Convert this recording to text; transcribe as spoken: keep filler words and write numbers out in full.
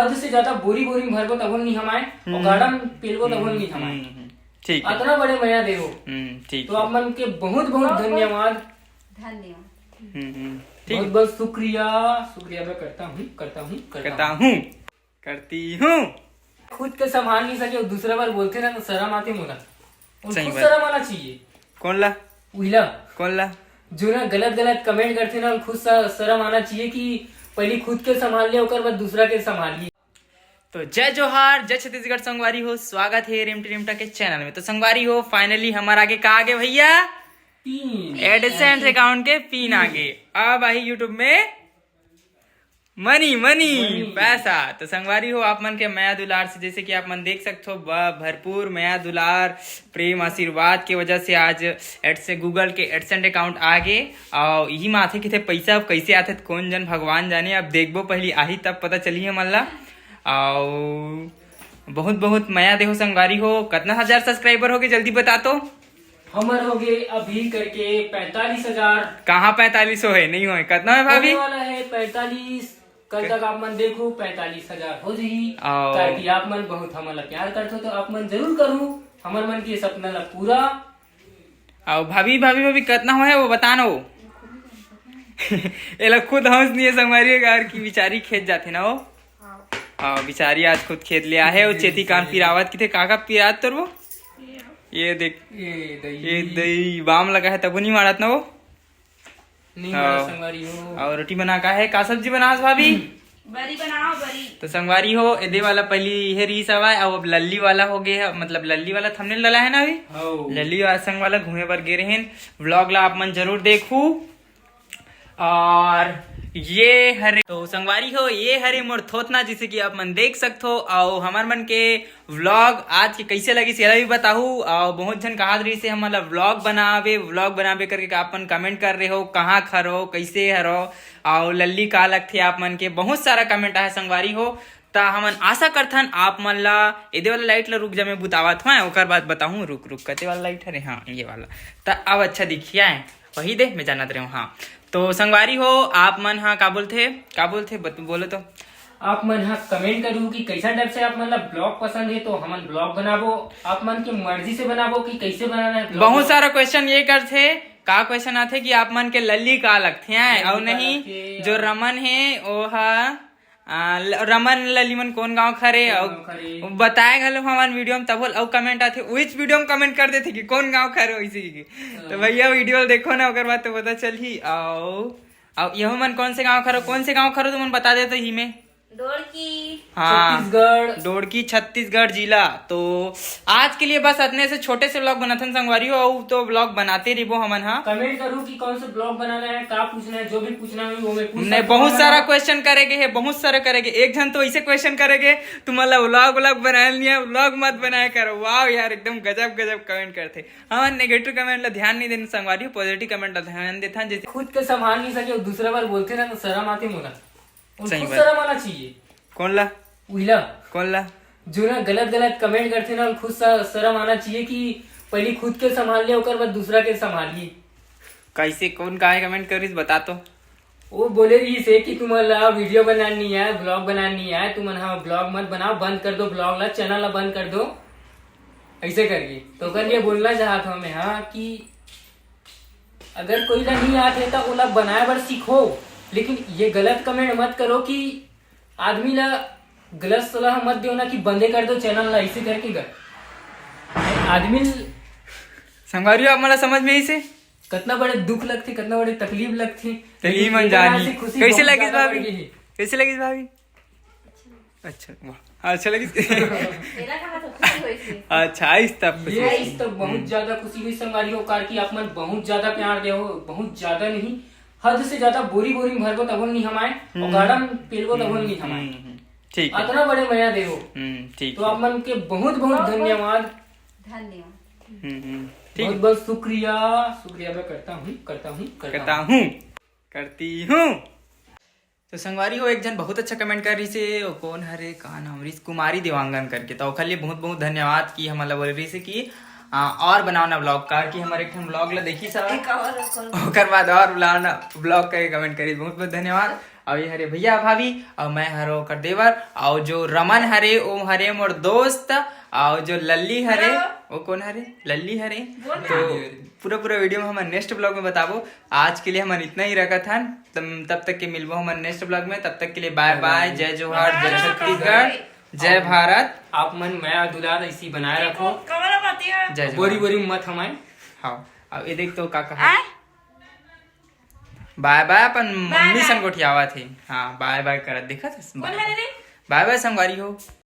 हद से ज्यादा बोरी बोरी में भरबो तभो नहीं हमाय, हम्म। और गाड़ा में पेलबो तभो नहीं हमाय। हम्म, हम्म। ठीक है। अतना बड़े मया देहो। हम्म, ठीक तो है। आप मन के बहुत बहुत बहुत, बहुत धन्यवाद। धन्यवाद। हम्म, हम्म। ठीक बहुत है। बहुत शुक्रिया। शुक्रिया मैं करता हूँ, करता हूँ, करता करता हूँ। हूँ, करती हूँ। खुद के संभाल नहीं सके, दूसरा बार बोलते ना तो शर्म आती मोला। और सही खुद बात। शर्म आना चाहिए। कौन ला? उहिला। कौन ला? जो ना गलत गलत कमेंट करते ना, खुद सा-, शर्म आना चाहिए कि पहले खुद के संभाल ले, ओकर बाद दूसरा के संभालिए। तो जय जोहार, जय छत्तीसगढ़ संगवारी हो, स्वागत है रिमटी रिमटा के चैनल में। तो संगवारी हो, फाइनली हमारा आगे का आगे भैया? पिन। AdSense अकाउंट के पिन आगे। अब आही YouTube में मनी, मनी, मनी। पैसा। तो संगवारी हो, आप मन के मया दुलार से, जैसे कि आप मन देख सकथो, ब-, भरपूर मया दुलार, प्रेम, आशीर्वाद के वजह से आज एड्स-, Google के AdSense अकाउंट आगे। और यही माथे किथे पैसा अब कैसे आथे, त कौन जन भगवान जाने। अब देखबो, पहली आही तब पता चली हमन ला। और बहुत बहुत मया देहो संगवारी हो। कितना हजार सब्सक्राइबर हो गए, जल्दी बता तो। हमर हो गए अभी करके पैंतालीस हजार। कहाँ पैंतालीस हो है, नहीं होए, कितना है भाभी? होने वाला है पैंतालीस। कल क- तक आप मन देखो, पैंतालीस हजार हो जाही। आओ। ताकि आप मन बहुत हमन ला प्यार करथो, तो आप मन जरूर करू, हमर मन के सपना ला पूरा। आओ भाभी, भाभी, भाभी, कितना हो है वो बता ना वो। एला खुद हंस नहीं है संगवारी, यार की बिचारी खेत जाथे ना वो। आओ, बिचारी आज खुद खेत ले आहे, वो चेती कान पिरावत किथे, का का पिरात तोर वो? ये देख, ये दही। ये दही बाम लगा है, तबो नहीं मारत ना वो। नहीं हाँ। मारत संगवारी हो। और रोटी बना का है, का सब्जी बनास भाभी? बरी बनाओ, बरी। तो संगवारी हो, एदे वाला पहली ये रीस हवाय, अब, अब लल्ली वाला हो गए है, मतलब लल्ली वाला थंबनेल डाला है ना अभी? हाँ। लल्ली वाला संग वाला घूमे बर गे रहेन। व्लॉग ला आप मन जरूर देखू। और ये हरे, तो संगवारी हो, ये हरे मोर थोथना, जैसे कि आप मन देख सकथो। और हमर मन के व्लॉग आज के कैसे लगिस, एला भी बताहू। और बहुत झन कहत रहिस हे हमन ला व्लॉग बनावे, व्लॉग बनावे करके, का अपन कमेंट कर रहे हो, कहाँ खरो, कैसे हरो, और लल्ली का लगथे आप मन के, बहुत सारा कमेंट आहे संगवारी हो। त हमन आशा करथन आप मन ला, एदे वाला लाइट ला रुक जा, मैं बुतावत हूँ, ओकर बाद बताहूँ। रुक, रुक, कते वाला लाइट हरे? हाँ, ये वाला। त अब अच्छा दिखिया है, वही दे, मैं जानत रहे हूँ। हाँ, तो संगवारी हो, आप मन हा का बोलथे, का बोलथे, बत-, बोलो तो। आप मन हा कमेंट करू कि कैसा टाइप से आप मन ला ब्लॉग पसंद है, तो हमन ब्लॉग बनाबो, आप मन के मर्जी से बनाबो कि कैसे बनाना है ब्लॉग। बहुत सारा क्वेश्चन ये करथे, का क्वेश्चन आथे कि आप मन के लल्ली का लगथे, हैं? लल्ली और का नहीं, लगथे, जो और रमन है, वो हा, आ, ल-, रमन लल्ली मन कौन गांव खरे, कौन और गांव खरे? बताए घलो हमन वीडियो में, तभो अउ कमेंट आथे, उहिच वीडियो में कमेंट कर देथे कि कौन गांव खरे, वैसे ही। हाँ। तो भैया वीडियो देखो ना, ओकर बाद तो पता चलही। आओ, आओ, यहो मन कौन से गांव खरो, कौन से गांव खरो, तुमन बता देते ही में। डोड़की। हाँ, छत्तीसगढ़। डोड़की, छत्तीसगढ़ जिला। तो आज के लिए बस अतने से छोटे से व्लॉग बनाथन संगवारी हो, अउ तो व्लॉग बनाते रहिबो हमन हा। कमेंट करू कि कौन से व्लॉग बनाना है, का पूछना है, जो भी पूछना है वो मैं पूछ नहीं, सकता हूँ बहुत सारा ना। क्वेश्चन करेगे है, बहुत सारा करेगे। एक झन तो ऐसे क्वेश्चन करेगे, तुम्हारा व्लॉग व्लॉग बनाए नहीं है, व्लॉग मत बनाया करो। वाह यार, एकदम गजब गजब कमेंट करथे। हमन नेगेटिव कमेंट ला ध्यान नहीं देना संगवारी हो, पॉजिटिव कमेंट ला ध्यान देथन। जैसे खुद के संभाल नहीं सके, दूसरा बार बोलते ना तो शर्म आती मोला। और सही खुद बात। शर्म आना चाहिए। कौन ला? उहिला। कौन ला? जो ना गलत गलत कमेंट करथे ना, खुद सा-, शर्म आना चाहिए कि पहले खुद के संभाल ले, ओकर बाद दूसरा के संभालिए। कैसे, कौन काहे कमेंट करिस, बता तो। वो बोले रहिस हे कि तुमन ला वीडियो बनाना नहीं आए, ब्लॉग बनाना नहीं आए, तुमन हा ब्लॉग मत बनाओ, बंद कर दो ब्लॉग ला, चैनल ला बंद कर दो, ऐसे करके। तो ओकर लिए बोलना चाहत हूँ मैं, हाँ, कि अगर कोई ला नहीं आते तो ओला बनाए बर सीखो, लेकिन ये गलत कमेंट मत करो कि आदमी ला गलत सलाह मत दो ना कि बंदे कर दो चैनल ला, ऐसे करके कर आदमी ल-। संगवारी हो, आप मन ला समझ में आइस हे? कितना बड़े दुख लगथे, कितना बड़े तकलीफ लगथे। तो लेकिन ई मन एकर जानी। से खुशी कैसे बहुत लगिस ज्यादा भाभी? बढ़ गई है। कैसे लगिस भाभी? अच्छा, वाह। अच्छा लगिस। मेरा कहा तो खुशी होइस हे। अच्छा, आइस तब खुशी ये होइस। आइस तब बहुत हम्म। ज्यादा खुशी होइस संगवारी हो, कार कि आप मन बहुत ज्यादा प्यार दे हो, बहुत ज्यादा नहीं, हद से ज्यादा बोरी बोरी में भरबो तभो नहीं हमाय, हम्म। और गाड़ा में पेलबो तभो नहीं हमाय। हम्म, हम्म। ठीक है। अतना बड़े मया दे हो। हम्म, ठीक तो है। आप मन के बहुत बहुत बहुत बहुत धन्यवाद। धन्यवाद। हम्म, हम्म। ठीक बहुत है। बहुत शुक्रिया, शुक्रिया मैं करता हूँ, करता हूँ, करता करता हूँ। हूँ, करती हूँ। तो संगवारी हो, एक झन बहुत अच्छा कमेंट कर रहिस हे, वो कौन हरे, का नाम रहिस, कुमारी देवांगन करके। तो ओखर लिए बहुत बहुत धन्यवाद कि हमन ला बोले रहिस हे कि, आ, और बनाओ ना ब्लॉग, कार कि हमर एक ठन ब्लॉग ला देखिस हवय। एक और, एक और। ओकर बाद और बनाओ ना ब्लॉग करके कमेंट करिस, बहुत बहुत धन्यवाद। अउ ये हरे भैया भाभी, अउ मैं हरो ओकर देवर, अउ जो रमन हरे, वो हरे मोर दोस्त, अउ जो लल्ली हरे, वो कौन हरे? लल्ली हरे। तो पूरा पूरा वीडियो में हमन नेक्स्ट ब्लॉग में बताबो। आज के लिए हमन इतना ही रखत हन। तब, तब तक के मिलबो हमन नेक्स्ट ब्लॉग में। तब तक के लिए बाय बाय, जय जोहार, जय छत्तीसगढ़, जय भारत। आप मन मया दुलार ऐसी बनाए रखो। जय जोहार। बोरी बोरी मत हमाए। हाँ, अब ये देख तो का कहा। बाय बाय, अपन मम्मी सन गोठियावत हे। हाँ, बाय बाय करत दिखत हस। बाय बाय संगवारी हो।